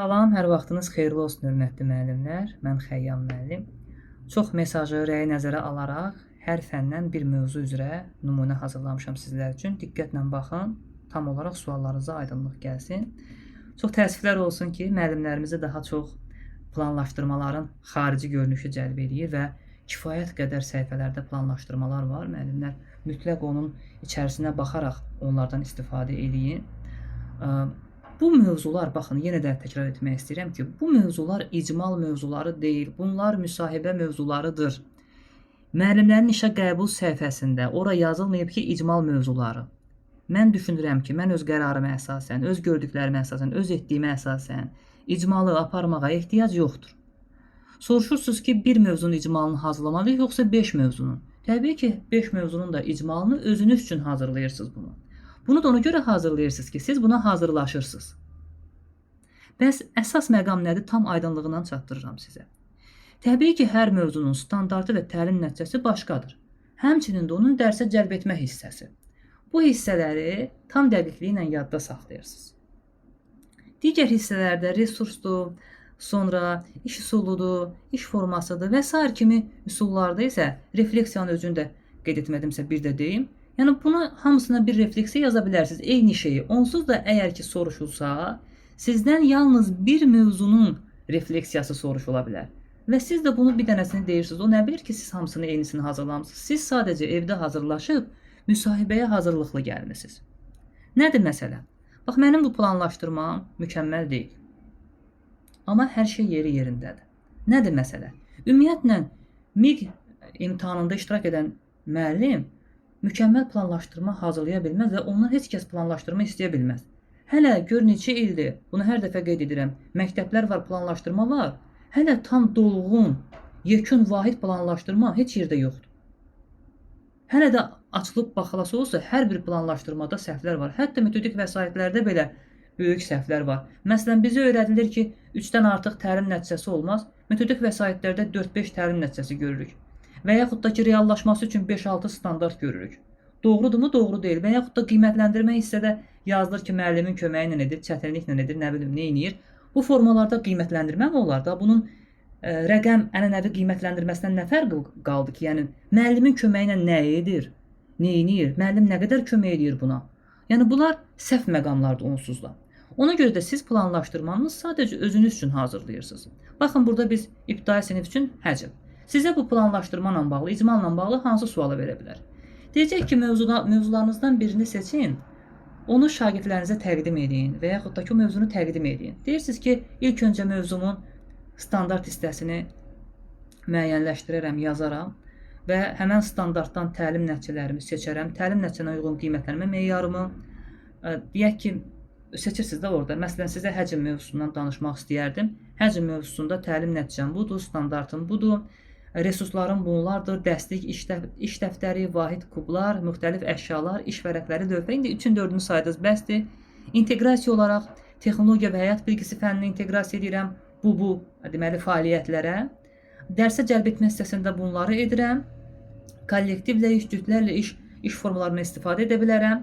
Salam, hər vaxtınız xeyirli olsun, hörmətli müəllimlər. Mən Xəyyam müəllim. Çox mesajı rəyi nəzərə alaraq hər fəndən bir mövzu üzrə nümunə hazırlamışam sizlər üçün. Diqqətlə baxın, tam olaraq suallarınıza aydınlıq gəlsin. Çox təəssüflər olsun ki, müəllimlərimizi daha çox planlaşdırmaların xarici görünüşü cəlb eləyir və kifayət qədər səhifələrdə planlaşdırmalar var. Müəllimlər mütləq onun içərisinə baxaraq onlardan istifadə eləyin. Bu mövzular, baxın, yenə də təkrar etmək istəyirəm ki, bu mövzular icmal mövzuları deyil. Bunlar müsahibə mövzularıdır. Müəllimlərin işə qəbul səhifəsində ora yazılmayıb ki, icmal mövzuları. Mən düşünürəm ki, mən öz qərarıma əsasən, öz gördüklərimə əsasən, öz etdiyimə əsasən icmalı aparmağa ehtiyac yoxdur. Soruşursunuz ki, bir mövzunun icmalını hazırlamalıyıq yoxsa 5 mövzunun? Təbii ki, 5 mövzunun da icmalını özünüz üçün hazırlayırsınız bunu. Bunu da ona görə hazırlayırsınız ki, siz buna hazırlaşırsınız. Bəs əsas məqam nədir? Tam aydınlığından çatdırıram sizə. Təbii ki, hər mövzunun standartı və təlim nəticəsi başqadır. Həmçinin də onun dərsə cəlb etmə hissəsi. Bu hissələri tam dəqiqliyi ilə yadda saxlayırsınız. Digər hissələrdə resursdur, sonra iş üsuludur, iş formasıdır və sair kimi üsullarda isə refleksiyanın özünü də qeyd etmədimsə bir də deyim. Yəni bunu hamısına bir refleksiya yaza bilərsiniz. Eyni şeyi. Onsuz da əgər ki soruşulsa, sizdən yalnız bir mövzunun refleksiyası soruşula bilər. Və siz də bunu bir dənəsini deyirsiniz. O nə bilir ki, siz hamısını eynisini hazırlamısınız. Siz sadəcə evdə hazırlaşıb müsahibəyə hazırlıqlı gəlmisiniz. Nədir məsələ? Bax, mənim bu planlaşdırmam mükəmməl deyil. Amma hər şey yeri yerindədir. Nədir məsələ? Ümumiyyətlə, MİQ imtahanında iştirak edən müəllim mükəmməl planlaşdırma hazırlaya bilməz və ondan heç kəs planlaşdırma istəyə bilməz. Hələ gör neçə ildir, bunu hər dəfə qeyd edirəm, məktəblər var, planlaşdırma var. Hələ tam dolğun, yekun vahid planlaşdırma heç yerdə yoxdur. Hələ də açılıb baxılası olsa, hər bir planlaşdırmada səhvlər var. Hətta metodik vəsaitlərdə belə böyük səhvlər var. Məsələn, bizə öyrədilir ki, 3-dən artıq təlim nəticəsi olmaz. Metodik vəsaitlərdə 4-5 təlim nəticəsi görürük. Və yaxud da ki, reallaşması üçün 5-6 standart görürük. Doğrudurmu? Doğru deyil. Və yaxud da qiymətləndirmə hissədə yazılır ki, müəllimin köməyi ilə edir, çətinliklə edir, nə bilim, nə eləyir. Bu formalarda qiymətləndirmə mi olar da? Bunun rəqəm ənənəvi qiymətləndirməsindən nə fərqi qaldı ki? Yəni müəllimin köməyi ilə nə edir? Nə eləyir? Müəllim nə qədər kömək eləyir buna? Yəni bunlar səhv məqamlardır onsuz da. Ona görə də siz planlaşdırmanı sadəcə özünüz üçün hazırlayırsınız. Baxın, burada biz ibtidai sinif üçün həcm. Sizə bu planlaşdırma ilə bağlı, icmalla bağlı hansı sualı verə bilər? Deyəcək ki, mövzularınızdan birini seçin, onu şagirdlərinizə təqdim edin və yaxud da ki, o mövzunu təqdim edin. Deyirsiniz ki, ilk öncə mövzumun standart hissəsini müəyyənləşdirərəm, yazaram və həmən standartdan təlim nəticələrimi seçərəm. Təlim nəticəsinə uyğun qiymətlənmə meyarımı, deyək ki, seçirsiniz də orada. Məsələn, sizə həcm mövzusundan danışmaq istəyərdim. Həcm mövzusunda təlim nəticəm budur, standartım budur. Resurslarım bunlardır: dəstlik, iş dəftəri, vahid kublar, müxtəlif əşyalar, iş vərəqləri, lövhə. İndi 3-ün 4-ünü saydınız, bəsdir. İnteqrasiya olaraq texnologiya və həyat bilgisi fənnini inteqrasiya edirəm bu deməli fəaliyyətlərə. Dərsə cəlb etmə hissəsində bunları edirəm. Kollektivlə iş, cütlərlə iş, iş formalarından istifadə edə bilərəm.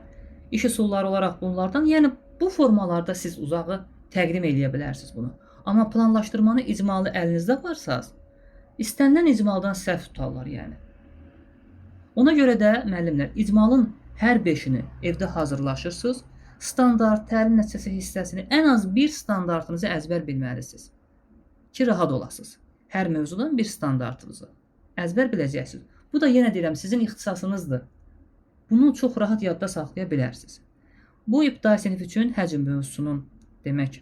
İş üsulları olaraq bunlardan, yəni bu formalarda siz uzağı təqdim eləyə bilərsiniz bunu. Amma planlaşdırmanı icmalı əlinizdə aparsaz, İstənilən icmaldan səhv tutarlar yəni. Ona görə də müəllimlər icmalın hər 5-ini evdə hazırlaşırsınız. Standart, təlim nəticəsi hissəsini ən az bir standartınızı əzbər bilməlisiniz ki, rahat olasınız. Hər mövzudan bir standartınızı əzbər biləcəksiniz. Bu da yenə deyirəm, sizin ixtisasınızdır. Bunu çox rahat yadda saxlaya bilərsiniz. Bu ibtidai sinif üçün həcm mövzusunun demək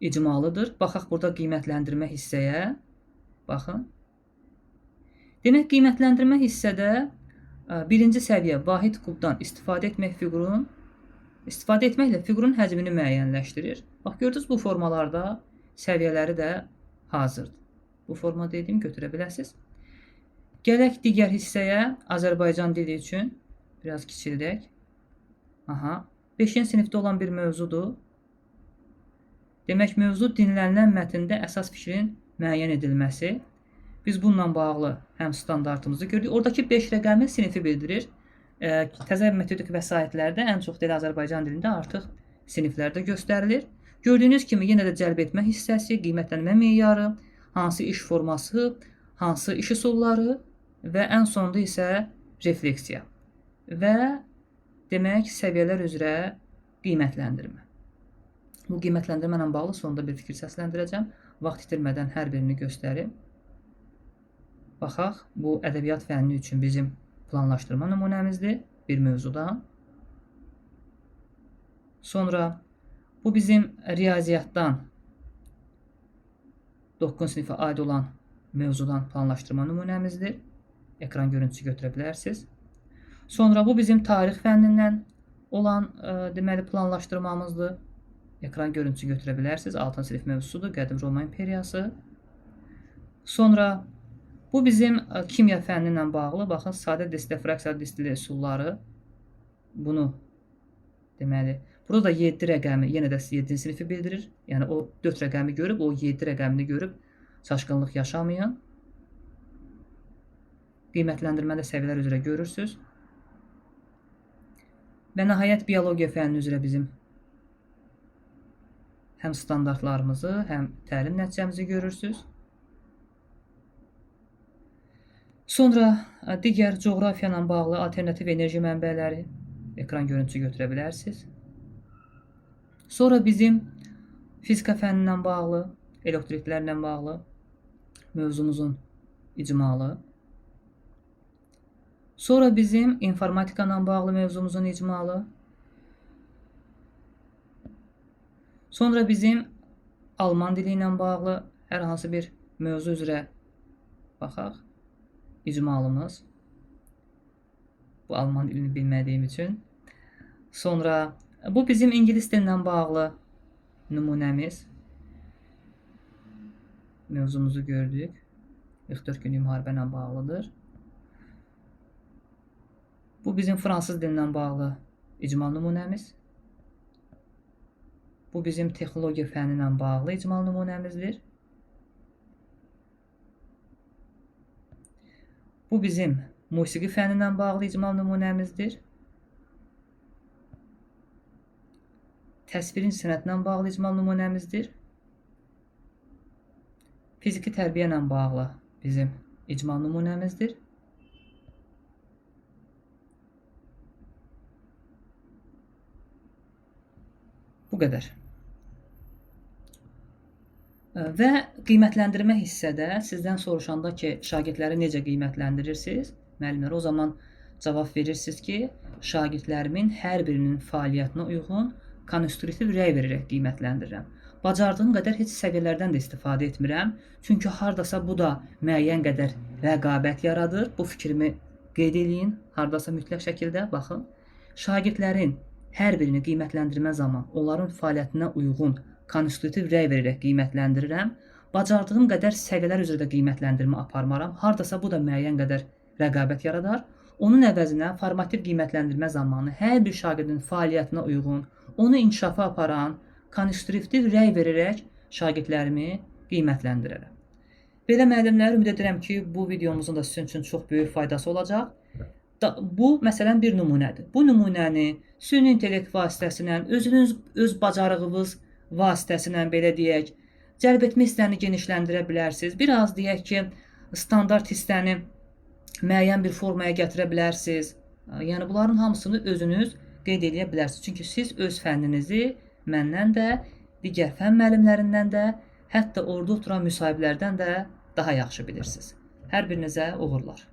icmalıdır. Baxaq burada qiymətləndirmə hissəyə. Baxın. Demək, qiymətləndirmə hissədə birinci səviyyə vahid kubdan istifadə etmək fiqurun istifadə etməklə fiqurun həcmini müəyyənləşdirir. Bax, gördünüz, bu formalarda səviyyələri də hazırdır. Bu forma dediyim götürə biləsiniz. Gələk digər hissəyə, Azərbaycan dili üçün biraz kiçildək. Aha, 5-ci sinifdə olan bir mövzudur. Demək, mövzu dinlənilən mətndə əsas fikrin müəyyən edilməsi. Biz bununla bağlı həm standartımızı gördük. Oradakı 5 rəqəmi sinifi bildirir. Təzə metodik vəsaitlərdə ən çox dil Azərbaycan dilində artıq siniflərdə göstərilir. Gördüyünüz kimi yenə də cəlb etmə hissəsi, qiymətlənmə meyarı, hansı iş forması, hansı iş üsulları və ən sonda isə refleksiya və demək səviyyələr üzrə qiymətləndirmə. Bu qiymətləndirmə ilə bağlı sonda bir fikir səsləndirəcəm. Vaxt itirmədən hər birini göstərim. Baxaq, bu ədəbiyyat fənni üçün bizim planlaşdırma nümunəmizdir bir mövzudan. Sonra bu bizim riyaziyyatdan 9-cu sinifə aid olan mövzudan planlaşdırma nümunəmizdir. Ekran görüntüsü götürə bilərsiniz. Sonra bu bizim tarix fənnindən olan deməli planlaşdırmamızdır. Ekran görüntüsü götürə bilərsiniz. 6-cı sinif mövzusudur. Qədim Roma İmperiyası. Sonra bu bizim kimya fənni ilə bağlı. Baxın, sadə distillə, fraksiyalı distillə üsulları. Bunu deməli, burada da 7 rəqəmi yenə də 7-ci sinifi bildirir. Yəni o 4 rəqəmi görüb, o 7 rəqəmini görüb çaşqınlıq yaşamayın. Qiymətləndirmədə səviyyələr üzrə görürsünüz. Və nəhayət biologiya fənni üzrə bizim həm standartlarımızı, həm təlim nəticəmizi görürsünüz. Sonra digər coğrafiya ilə bağlı alternativ enerji mənbələri ekran görüntüsü götürə bilərsiniz. Sonra bizim fizika fənni ilə bağlı, elektriklərlə bağlı mövzumuzun icmalı. Sonra bizim informatika ilə bağlı mövzumuzun icmalı. Sonra bizim alman dili ilə bağlı hər hansı bir mövzu üzrə baxaq. İcmalımız. Bu alman dilini bilmədiyim üçün. Sonra bu bizim ingilis dilindən bağlı nümunəmiz. Mövzumuzu gördük. 44 günlük müharibə ilə bağlıdır. Bu bizim fransız dilindən bağlı icmal nümunəmiz. Bu bizim texnologiya fənni ilə bağlı icmal nümunəmizdir. Bu bizim musiqi fənni ilə bağlı icmal nümunəmizdir. Təsvirin sənətlə bağlı icmal nümunəmizdir. Fiziki tərbiyə ilə bağlı bizim icmal nümunəmizdir. Bu qədər. Və qiymətləndirmə hissədə sizdən soruşanda ki, şagirdləri necə qiymətləndirirsiniz? Müəllimlər o zaman cavab verirsiniz ki, şagirdlərimin hər birinin fəaliyyətinə uyğun konstruktiv rəy verərək qiymətləndirirəm. Bacardığım qədər heç səviyyələrdən də istifadə etmirəm. Çünki hardasa bu da müəyyən qədər rəqabət yaradır. Bu fikrimi qeyd eləyin. Hardasa mütləq şəkildə baxın. Şagirdlərin hər birini qiymətləndirmə zaman onların fəaliyyətinə uyğun konstruktiv rəy verərək qiymətləndirirəm. Bacardığım qədər səviyyələr üzrə də qiymətləndirmə aparmaram. Hardasa bu da müəyyən qədər rəqabət yaradar. Onun əvəzinə formativ qiymətləndirmə zamanı hər bir şagirdin fəaliyyətinə uyğun, onu inkişafa aparan konstruktiv rəy verərək şagirdlərimi qiymətləndirərəm. Belə müəllimlər, ümid edirəm ki, bu videomuzun da sizin üçün çox böyük faydası olacaq. Bu, məsələn, bir nümunədir. Bu nümunəni süni intellekt vasitəsilə, özünüz öz bacarığınız vasitəsilə belə deyək, cəlb etmə hissəni genişləndirə bilərsiniz. Biraz deyək ki, standart hissəni müəyyən bir formaya gətirə bilərsiniz. Yəni bunların hamısını özünüz qeyd eləyə bilərsiniz. Çünki siz öz fənninizi məndən də, digər fənn müəllimlərindən də, hətta orada oturan müsahiblərdən də daha yaxşı bilirsiniz. Hər birinizə uğurlar.